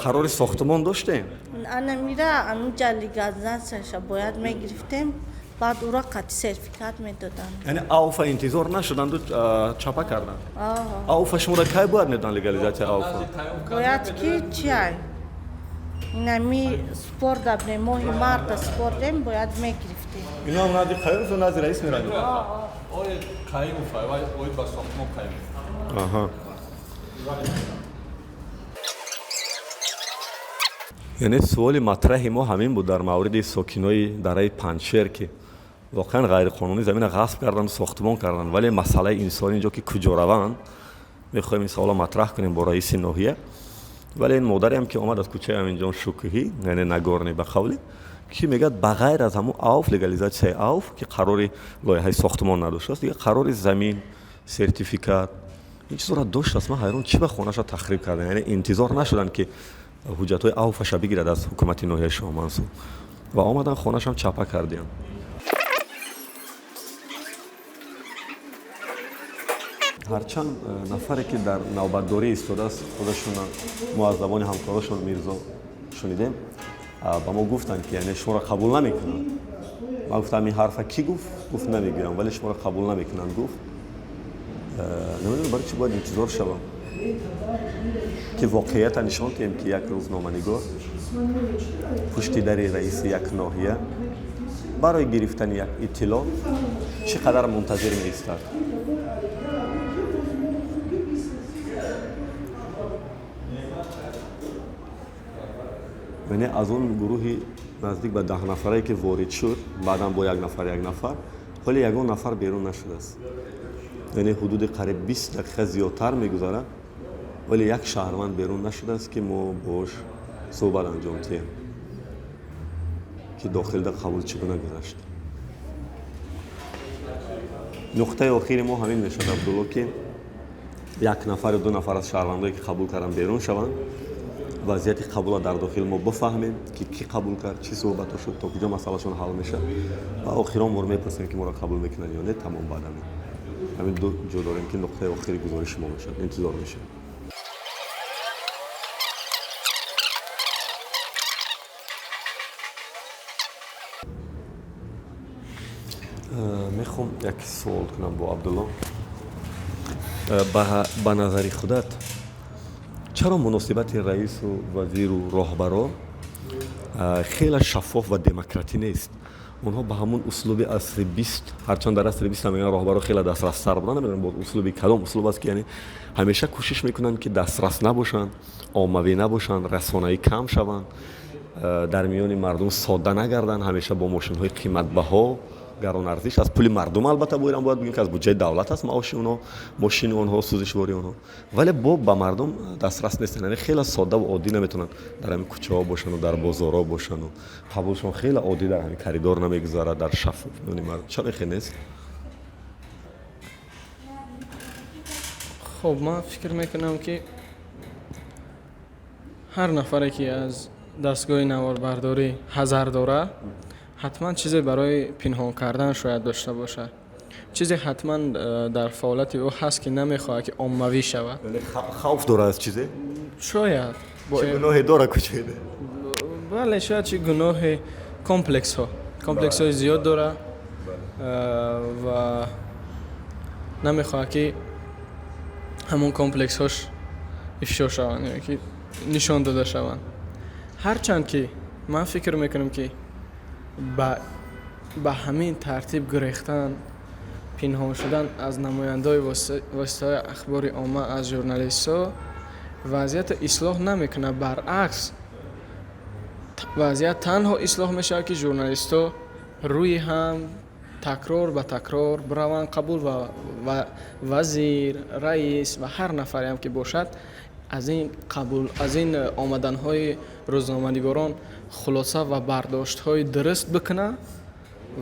Қарори сохтмон доштем? Ана мира амиҷа легализатсияша бояд мегирифтем, баъд ура қатъи сертификат медоданд. Яъне АУФа интизор нашуданду чапа карданд? АУФа шуморо кай бояд медоданд, легализатсия АУФа? Бояд ки чиай, инами супорда будем, моҳи марта супордем, бояд мегирифтем. Ино назди Қаюмов ё назди раис меравед? Оид Қаюмов, оид ба сохтмон Қаюмов. Аҳа, яъне суоли матраҳи мо ҳамин буд дар мавриди сокинои дараи Панҷшер, ки воқеан ғайриқонунӣ замина ғасб карданду сохтмон карданд, вале масъалаи инсонӣ инҷо, ки куҷо раванд. Мехоҳем ин саволро матраҳ кунем бо раиси ноҳия. Вале ин модареам, ки омад аз кӯчаи Аминҷон Шукӯҳӣ, яъне Нагорный ба қавле, ки мегӯяд, ба ғайр аз ҳамун АУФ, легализатсияи АУФ, ки қарори лоиҳаи сохтмон надоштааст, дигар қарори замин, сертификат, ин чизҳоро доштааст. Ман ҳайрон, чӣ ба хонаша тахриб кардан? Яъне интизор нашуданд, ки ҳуҷҷатҳои АУФаша бигирад аз ҳукумати ноҳияи Шоҳмансур, ва омадан хонашам чапа кардиям. Ҳарчанд нафаре, ки дар навбатдорӣ истодааст, худашона мо аз забони ҳамкорошон Мирзо шунидем, ба мо гуфтанд, ки яъне шуморо қабул намекунанд. Ман гуфтам, ин ҳарфа кӣ гуфт? Гуфт, намегӯям, вале шуморо қабул намекунанд, гуфт. Намедонам, барои чӣ бояд интизор шавам, ки воқеията нишон диҳем, ки як рӯзноманигор пушти дари раиси як ноҳия барои гирифтани як иттилоъ чӣ қадар мунтазир меистад. Яъне аз он гурӯҳи наздик ба 10 нафарае, ки ворид шуд, баъдан бо як нафар, як нафар, ҳоле ягон нафар берун нашудааст. Яъне ҳудуди қариб 20 дақиқа зиёдтар мегузарад, вале як шаҳрванд берун нашудааст, ки мо бош суҳбат анҷом диҳем, ки дохилда қабул чӣ гуна гузашт. Нуқтаи охири мо ҳамин мешавад, Абдулло, ки як нафар ё ду нафар аз шаҳрвандое, ки қабул карданд, берун шаванд, вазъияти қабула дар дохил мо бифаҳмем, ки кӣ қабул кард, чӣ суҳбатҳо шуд, то куҷо масъалашон ҳал мешавад, ва охирон бор мепурсем, ки моро қабул мекунанд ё не. Тамом. Баъд ҳамин ду ҷо дорем, ки нуқтаи охири гузориши мо мешавад. Интизор мешавем. Мехоҳам як суол кунам бо Абдулло. Ба назари худат, чаро муносибати раису вазиру роҳбаро хеле шаффоф ва демократӣ нест? Онҳо ба ҳамун услуби асри 20, ҳарчанд дар асри 20 мегӯянд, роҳбаро хеле дастрастар буданд, намедонам бо услуби кадом услуб аст, ки яъне ҳамеша кӯшиш мекунанд, ки дастрас набошанд, оммавӣ набошанд, расонаӣ кам шаванд, дар миёни мардум содда нагарданд, ҳамеша бо мошинҳои қиматбаҳо, гаронарзиш, аз пули мардум. Албатта, боирам бояд бигӯем, ки аз буҷаи давлат аст маоши онҳо, мошини онҳо, сӯзишвории онҳо, вале бо ба мардум дастрас нестанд. Яъне хеле содда ва оддӣ наметавонанд дар ҳамин кӯчаҳо бошанду дар бозорҳо бошанду қабулшон хеле оддӣ дар ҳамин коридор намегузарад, дар шаффоф миёни мардум. Чаро хел нест? Хуб, ман фикр мекунам, ки Ҳар нафаре ки аз дастгоҳи наворбардорӣ ҳазар дорад, ҳатман чизе барои пинҳон кардан шояд дошта бошад. Чизе ҳатман дар фаъолияти ӯ ҳаст, ки намехоҳад, ки оммавӣ шавад. Хавф дорад аз чизе? Шояд. Чӣ гуноҳе дорад кучида? Бале, шояд чӣ гуноҳе, комплексҳо. Комплексҳои зиёд дорад ва намехоҳад, ки ҳамон комплексҳош ифшо шаванд ё ки нишон дода шаванд. Ҳарчанд ки ман фикр мекунам, ки ба ҳамин тартиб гурехтан, пинҳон шудан аз намояндаҳои воситаҳои ахбори омма, аз журналистҳо вазъиятро ислоҳ намекунад. Баръакс, вазъият танҳо ислоҳ мешавад, ки журналистҳо рӯи ҳам такрор ба такрор бираванд қабул ва вазир, раис ва ҳар нафареам ки бошад, аз ин қабул, аз ин омаданҳои рӯзноманигорон хулоса ва бардоштҳои дуруст бикунад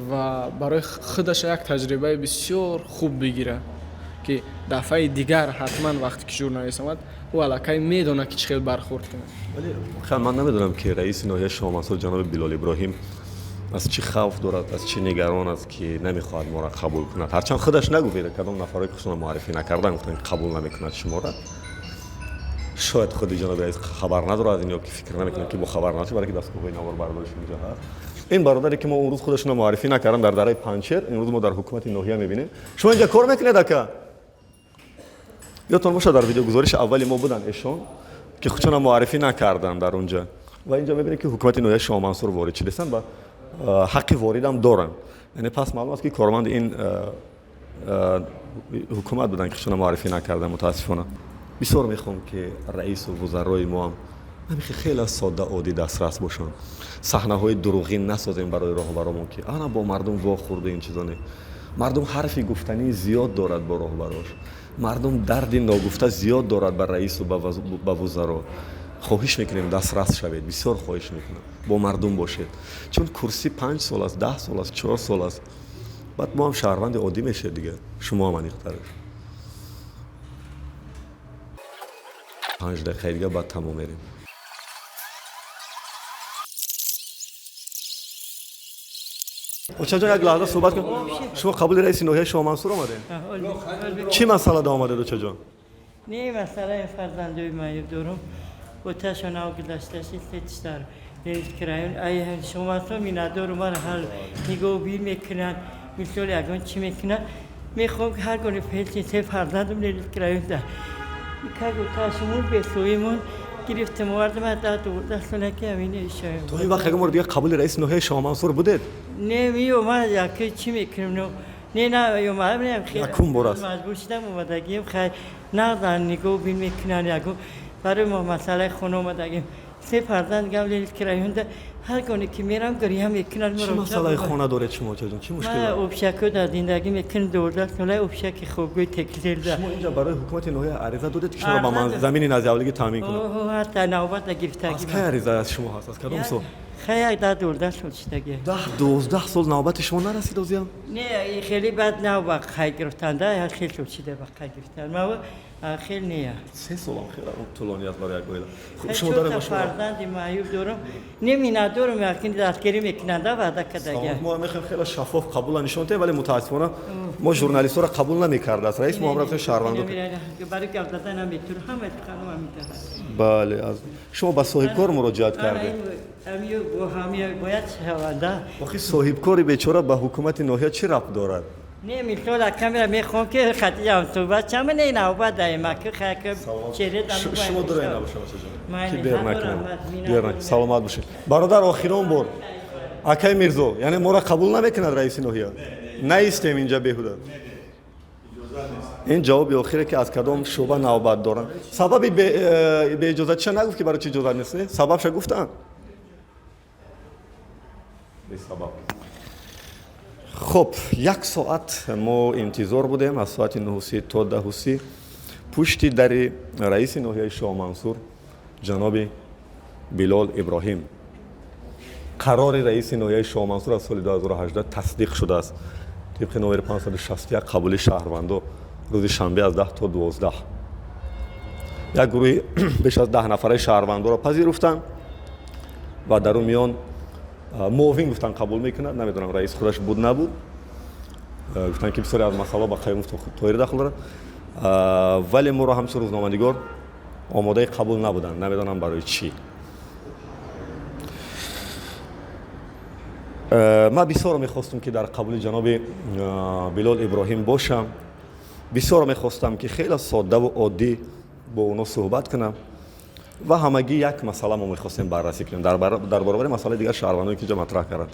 ва барои худаш як таҷрибаи бисёр хуб бигирад, ки дафъаи дигар ҳатман вақте ки журналист омад, ӯ аллакай медонад, ки чӣ хел бархӯрд кунад. Вале воқеан ман намедонам, ки раиси ноҳияи Шоҳмансур ҷаноби Билол Иброҳим аз чӣ хавф дорад, аз чӣ нигарон аст, ки намехоҳад моро қабул кунад. Ҳарчанд худаш нагуфт, кадом нафарое ки худшонро муаррифӣ накардан, гуфтанд, ки қабул намекунад шуморо. Шояд худи ҷаноби раис хабар надорад аз ин ё ки фикр намекунад, ки бо хабар надошт, барои ки дастгоҳҳои наворбардориш инҷо ҳаст. Ин бародаре ки мо он рӯз худашонро муаррифӣ накардам дар дараи Панҷшер, имрӯз мо дар ҳукумати ноҳия мебинем. Шумо инҷа кор мекунед, ака? Ёдтон бошад, дар видеогузориши аввали мо буданд эшон, ки худшонро муаррифӣ накарданд дар онҷа. Ва инҷа мебинем, ки ҳукумати ноҳияи Шоҳмансур ворид шудастанд ва ҳаққи воридам доранд. Яъне пас маълум аст, ки корманди ин ҳукумат буданд, ки худшонро муаррифӣ накарданд, мутаассифона. Бисёр мехоҳам, ки раису вузарои мо ҳам ҳамихе хеле содда, оддӣ, дастрас бошанд. Саҳнаҳои дурӯғин насозем барои роҳбаромон, ки ана бо мардум вохӯрда ин чизоне. Мардум ҳарфи гуфтании зиёд дорад бо роҳбарош. Мардум дарди ногуфта зиёд дорад ба раису ба вузаро. Хоҳиш мекунем, дастрас шавед, бисёр хоҳиш мекунам, бо мардум бошед. Чун курсӣ 5 сол аст, 10 сол аст, 4 сол аст. Баъд мо ҳам шаҳрванди оддӣ мешед дигар, шумо ҳам аниқтараш. 5 дақиқаи дига баъд тамом мерем. Очаҷон, як лаҳза суҳбат кун. Шумо қабули раиси ноҳияи Шоҳмансур омадед? Чӣ масъалада омадед, очаҷон? Не, масъалаи фарзандои маъюб дорум. Оташон ав гузашташи сетиштар. Район ай Шоҳмансур миннатдорум, мара ҳар нигоҳубин мекунанд, мисол ягон чӣ мекунанд. Мехоҳам, ки ҳар гоне пеши се фарзандам Лелитский районда. Как оташмон бесоимон гирифтем, овардем, 10-12 сола ки ҳамин ишоем. То ин вақт ягон бор дигар қабули раиси ноҳияи Шоҳмансур будед? Не, меомад, яке чӣ мекунем, не, наомадам, не, хеле Якум бор аст. Маҷбур шудам, омадагием, хай нағзан нигоҳубин мекунанд, ягон барои мо масъалаи хона омадагим. Се фарзанд гам Лелитский районда, ҳар гоне ки мерам, гиря мекунанд. Чӣ масъалаи хона доред шумо, очаҷон? Чӣ мушкил Ман доред? общако дар зиндагӣ мекунем, 12 сола общаки хобгоҳи текселда. Шумо инҷа барои ҳукумати ноҳия ариза додед, ки шуморо ба замини назди таъмин кунад? Ҳатта навбат гирифтагӣ. Аз кай ариза аз шумо ҳаст? Аз кадом сол? Хай, як 10-12 сол шудагӣ. 10-12 сол навбати шумо нарасид озиам? Не, хеле бад нав ба қайд гирифтанда, хеле сол шида ба қайд гирифтан. Ма хеле не. 3 солам хеле тӯлонӣ аст барои як оила. Хуб, шумо Шумо доред фарзанди маъюб дорам. Не, миннатдорум, якин дастгирӣ мекунанда, ваъда кардагӣ. Мо мехоҳем хеле шаффоф қабула нишон диҳем, вале мутаассифона мо журналистҳоро қабул намекардааст. Раис мо ҳам рафтем шаҳрвандо. Барои гап задан наметавонам, ҳама суханро медиҳад. Бале, аз шумо ба соҳибкор муроҷиат кардед. Бояд шаванда. Охи соҳибкори бечора ба ҳукумати ноҳия чӣ рабт дорад? Не, мисол камера мехоҳам, ки хати ҳамсӯҳбат шам, не, навбат даем, ки чеҳра. Шумо дурай набошам, ки дер накунем. Дер накунем. Саломат бошед. Бародар, охирон бор. Акай Мирзо, яъне моро қабул намекунад раиси ноҳия? Наистем инҷа беҳуда. Ин ҷавоби охире, ки аз кадом шӯъба навбат доранд. Сабаби беиҷозатиша нагуфт, ки барои чӣ иҷозат нест, не? Сабабша гуфтанд? Бесабаб. Хуб, як соат мо интизор будем, аз соати 9:30 то 10:30 пушти дари раиси ноҳияи Шоҳмансур ҷаноби Билол Иброҳим. Қарори раиси ноҳияи Шоҳмансур аз соли 2018 тасдиқ шудааст. Тибқи номери 561 қабули шаҳрвандо рӯзи шанбе аз 10 то 12. Як гурӯҳи беш аз 10 нафараи шаҳрвандоро пазируфтанд ва дар он миён муовин гуфтанд қабул мекунад. Намедонам, раис худаш буд, набуд. Гуфтанд, ки бисёре аз масъалаҳо ба Қаюмов Тоҳир дахл дорад, вале моро ҳамчун рӯзноманигор омодаи қабул набуданд. Намедонам, барои чӣ. Ман бисёр мехостам, ки дар қабули ҷаноби Билол Иброҳим бошам. Бисёр мехостам, ки хеле соддаву оддӣ бо онҳо суҳбат кунам ва ҳамагӣ як масъала мо мехостем баррасӣ кунем дар баробари масъалаи дигар шаҳрвандоне, ки ҷо матраҳ карданд,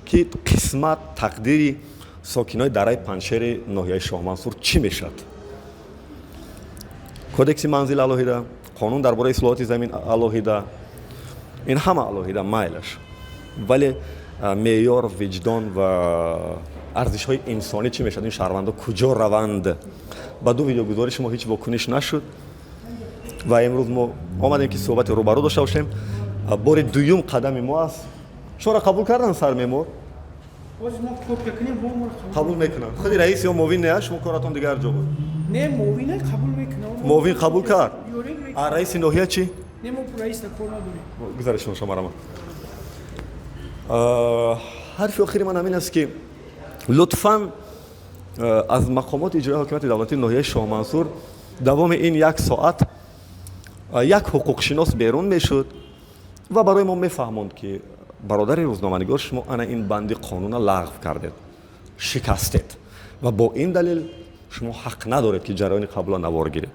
ки қисмат, тақдири сокинои дараи Панҷшери ноҳияи Шоҳмансур чӣ мешавад. Кодекси манзил алоҳида, қонун дар бораи ислоҳоти замин алоҳида, ин ҳама алоҳида, майлаш, вале меъёр, виҷдон ва арзишҳои инсонӣ чӣ мешавад? Ин шаҳрвандо куҷо раванд? Ба ду видеогузориши мо ҳеҷ вокуниш нашуд ва имрӯз мо омадем, ки суҳбати рӯбарӯ дошта бошем. Бори дуюм қадами мо аст. Шуморо қабул кардан, сармеъмор? Қабул мекунанд. Худи раис ё муовин не, шумо коратон дигар ҷо буд. Не, муовина қабул мекунам. Муовин қабул кард. А раиси ноҳия чӣ? Не, мо раис кор надорем. Гузаришон шумарама. Ҳарфи охири ман ҳамин аст, ки лутфан аз мақомоти иҷроии ҳокимияти давлатии ноҳияи Шоҳмансур давоми ин як соат як ҳуқуқшинос берун мешуд ва барои мо мефаҳмонд, ки бародари рӯзноманигор, шумо ана ин банди қонуна лағв кардед, шикастед ва бо ин далел шумо ҳақ надоред, ки ҷараёни қабула навор гиред.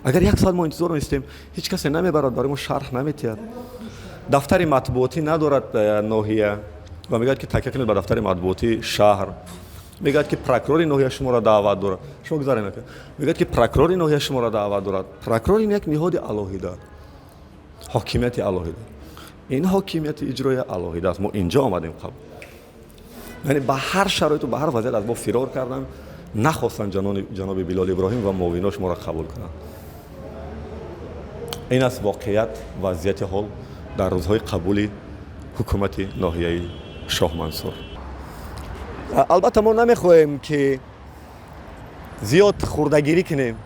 Агар як соат мо интизор меистем, ҳеҷ касе намебарад, барои мо шарҳ наметиҳад. Дафтари матбуотӣ надорад ноҳия ва мегӯяд, ки такя кунед ба дафтари матбуотии шаҳр. Мегӯяд, ки прокурори ноҳия шуморо даъват дорад. Шумо гузаред накунед. Мегӯяд, ки прокурори ноҳия шуморо даъват дорад. Прокурор ин як ниҳоди алоҳида, ҳокимияти алоҳида, ин ҳокимияти иҷроия алоҳида аст. Мо инҷо омадем қабул, яъне ба ҳар шароиту ба ҳар вазъият аз мо фирор карданд, нахостанд ҷаноби Билол Иброҳим ва муовинош моро қабул кунанд. Ин аст воқеият, вазъияти ҳол дар рӯзҳои қабули ҳукумати ноҳияи Шоҳмансур. Албатта, мо намехоҳем, ки зиёд хурдагирӣ кунем,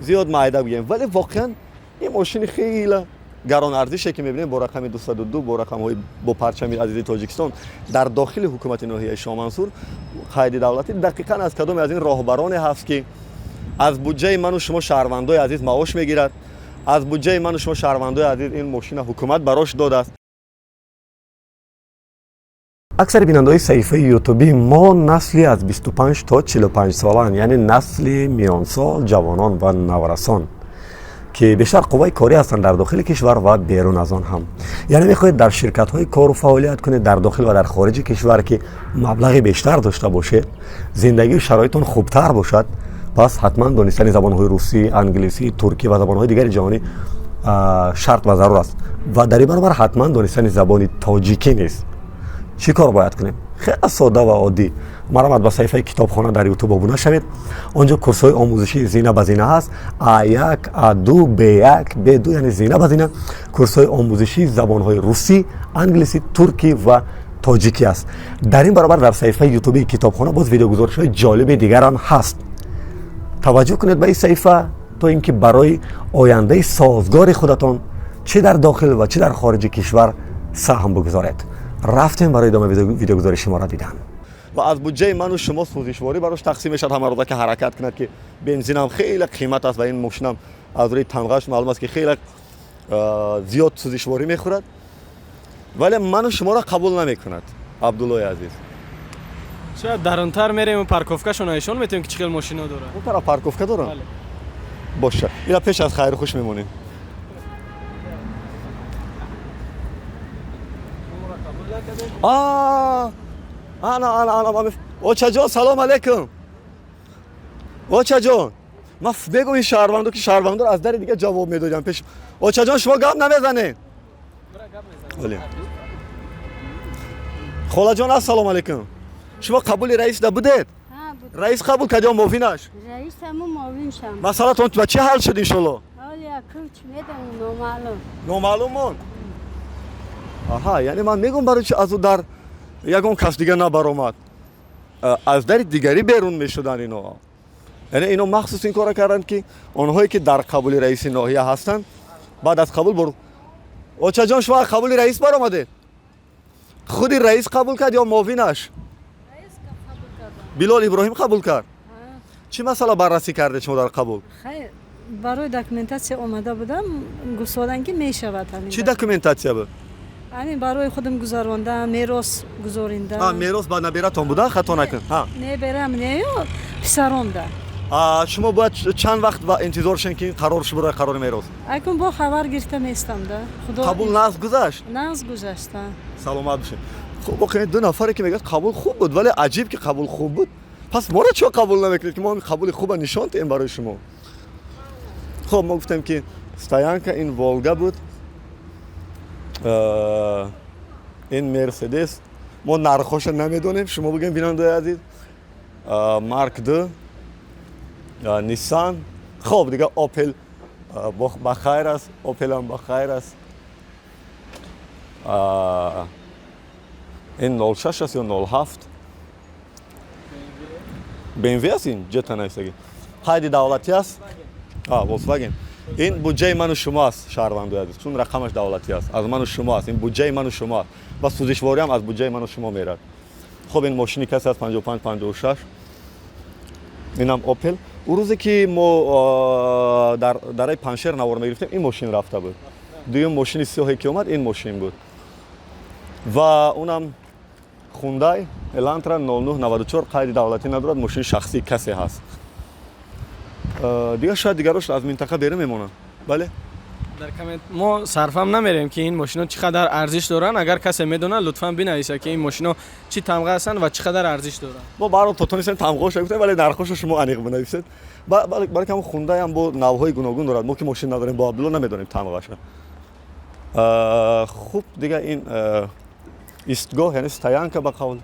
зиёд майда бигӯем, вале воқеан ин мошини хеле гаронарзише, ки мебинем, бо рақами 202, бо рақамҳои, бо парчами азизи Тоҷикистон, дар дохили ҳукумати ноҳияи Шоҳмансур, қайди давлатӣ, дақиқан аз кадоме аз ин роҳбароне ҳаст, ки аз буҷаи ману шумо шаҳрвандои азиз маош мегирад, аз буҷаи ману шумо шаҳрвандои азиз ин мошина ҳукумат барош додааст. Аксари бинандаҳои саҳифаи ютубӣ мо насли аз 25 то 45 солаанд, яъне насли миёнсол, ҷавонон ва наврасон, ки бештар қувваи корӣ ҳастанд дар дохили кишвар ва берун аз он ҳам. Яъне мехоҳед дар ширкатҳои кору фаъолият кунед дар дохил ва дар хориҷи кишвар, ки маблағи бештар дошта бошед, зиндагию шароитон хубтар бошад, пас ҳатман донистани забонҳои русӣ, англисӣ, туркӣ ва забонҳои дигари ҷаҳонӣ шарт ва зарур аст ва дар ин баробар ҳатман донистани забони тоҷикӣ нест. Чӣ кор бояд кунем? Хеле содда ва оддӣ. Марҳамат, ба саҳифаи Китобхона дар Ютуб обуна шавед. Он ҷо курсҳои омӯзишӣ зина ба зина ҳаст: А1, А2, Б1, Б2, яъне зина ба зина курсҳои омӯзишии забонҳои русӣ, англисӣ, туркӣ ва тоҷикӣ аст. Дар ин баробар дар саҳифаи ютубии Китобхона боз видеогузоришҳои ҷолиби дигарам ҳаст. Таваҷҷӯҳ кунед ба ин саҳифа, то ин ки барои ояндаи созгори худатон чӣ дар дохил ва чӣ дар хориҷи кишвар саҳм бигузоред. Рафтем барои идома видеогузориши моро дидан. Ва аз буҷаи ману шумо сӯзишворӣ барош тақсим мешавад ҳамарӯза, ки ҳаракат кунад, ки бензинам хеле қимат аст ва ин мошинам аз рӯи тамғааш маълум аст, ки хеле зиёд сӯзишворӣ мехӯрад, вале ману шуморо қабул намекунад, Абдуллои азиз. Шояд дарунтар мерем, парковкашона нишон метиҳем, ки чӣ хел мошино дорад. Он тараф парковка дорам боша. Ина пеш аз хайру хуш мемонем. Ана, ана, ана, очаҷон, салом алейкум, очаҷон. Ман мегӯм, ин шаҳрвандо, ки шаҳрвандоро аз дари дига ҷавоб медодям пеш. Очаҷон, шумо гап намезанед? Холаҷон, ассалому алейкум. Шумо қабули раис да будед? Раис қабул кард ё муовинаш? Масъалатон ба чӣ ҳал шуд, иншолло? Номаълум монд. Аҳа, яъне ман мегӯм, барои чи аз ӯ дар ягон кас дига набаромад? Аз дари дигарӣ берун мешуданд ино. Яъне ино махсус ин корро карданд, ки онҳое ки дар қабули раиси ноҳия ҳастанд, баъд аз қабул бур. Очаҷон, шумо аз қабули раис баромадед? Худи раис қабул кард ё муовинаш? Билол Иброҳим қабул кард. Чӣ масъала баррасӣ кардед шумо дар қабул? Хайр, барои документатсия омада будам, гуфтоданд, ки мешавад ҳамин. Чӣ документатсия буд? Ҳамин барои худам гузарондам, мерос гузориндам. Мерос ба набератон буда, хато накун. Неберам не, писаромда. Шумо бояд чанд вақт интизор шен, ки қарор шуд барои қарори мерос? Акун бо хабар гирифта местам да. Худо, қабул нағз гузашт? Нағз гузашт. Саломат бошед. Хуб, воқеан ду нафаре ки мегӯяд, қабул хуб буд, вале аҷиб, ки қабул хуб буд, пас моро чо қабул намекунед, ки мо қабули хуба нишон диҳем барои шумо? Хуб, мо гуфтем, ки стоянка ин Волга буд, ин Мерседес, мо нархоша намедонем, шумо бигӯем, бинандаи азиз. Марк д Ниссан. Хоб, дига Опел ба хайр аст, Опелам ба хайр аст. Ин 06 аст ё 07? БМВ аст, ин ҷета нависаги, қайди давлатӣ аст. Волксваген. Ин буҷаи ману шумо аст, шаҳрвандои азиз, чун рақамаш давлатӣ аст, аз ману шумо аст. Ин буҷаи ману шумо аст ва сӯзишвориам аз буҷаи ману шумо мерад. Хуб, ин мошини касе аст, 55 56. Инам Опел. Ӯ рӯзе ки мо дар дараи Паншер навор мегирифтем, ин мошин рафта буд. Дуюм мошини сиёҳе ки омад, ин мошин буд ва унам Хундай Элантра 0994, қайди давлатӣ надорад, мошини шахсии касе ҳаст. Дигар шояд дигарош аз минтақа берун мемонанд, бале. Дар коммент мо сарфам намерем, ки ин мошино чӣ қадар арзиш доранд. Агар касе медонад, лутфан бинависа, ки ин мошино чӣ тамға ҳастанд ва чӣ қадар арзиш доранд. Мо баҳрол то тонистем тамғаоша гуфтем, вале нархошо шумо аниқ бинависед. Балки ҳамон Хундаям бо навъҳои гуногун дорад. Мо ки мошин надорем, бо Абдулло намедонем тамғаша. Хуб, дига ин истгоҳ, яъне стоянка, ба қавл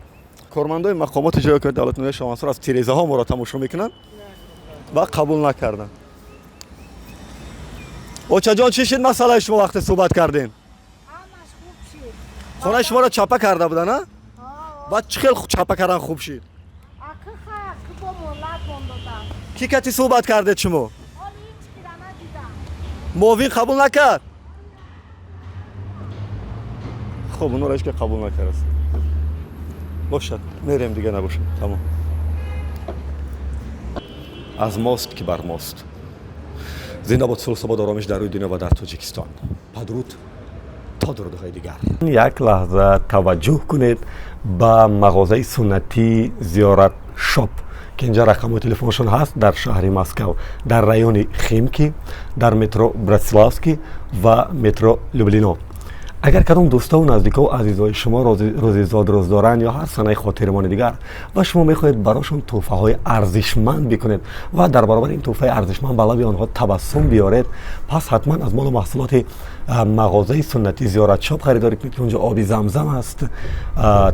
кормандои мақомоти ҷойи ҳокимияти давлати ноҳияи Шоҳмансур аз тирезаҳо моро тамошо мекунанд ва қабул накарданд. Очаҷон, чӣ шид масъалаи шумо, вақте суҳбат кардем? Хонаи шуморо чапа карда буданд, а? Баъд чӣ хел чапа кардан хуб шид? Кӣ кати суҳбат кардед шумо? Муовин қабул накард? Хуб, онро ҳеч ки қабул накардааст. Бошад, мерем, дига набошад, тамом. Аз мост ки бар мост. Зинда бод сулҳ, субот, оромиш дар рӯи дунё ва дар Тоҷикистон. Падруд, то дурудҳои дигар. Як лаҳза таваҷҷӯҳ кунед ба мағозаи суннатии Зиёрат Шоп, ки инҷа рақамҳои телефоншон ҳаст, дар шаҳри Москав, дар райони Химки, дар метро Братиславский ва метро Люблино. Агар кадом дӯстову наздикову азизои шумо рӯзи зодрӯз доранд ё ҳар санаи хотирмони дигар ва шумо мехоҳед барошон тӯҳфаҳои арзишманд бикунед ва дар баробари ин тӯҳфаи арзишманд ба лаби онҳо табассум биёред, пас ҳатман аз молу маҳсулоти мағозаи суннатӣ Зиёратшоп харидорӣ кунед, ки унҷо оби замзам аст,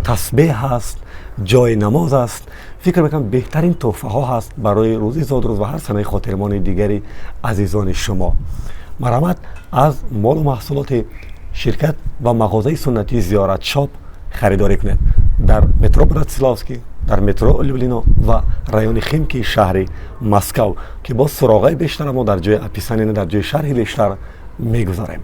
тасбеҳ ҳаст, ҷои намоз аст. Фикр мекунам, беҳтарин тӯҳфаҳо ҳаст барои рӯзи зодрӯз ва ҳар санаи хотирмони дигари азизони шумо. Марҳамат, аз молу маҳсулоти ширкат ва мағозаи суннатии Зиёратшоп харидорӣ кунед дар метро Братиславский, дар метро Люблино ва райони Химки шаҳри Москав, ки боз суроғаи бештара мо дар ҷои описание, дар ҷои шарҳи бештар мегузорем.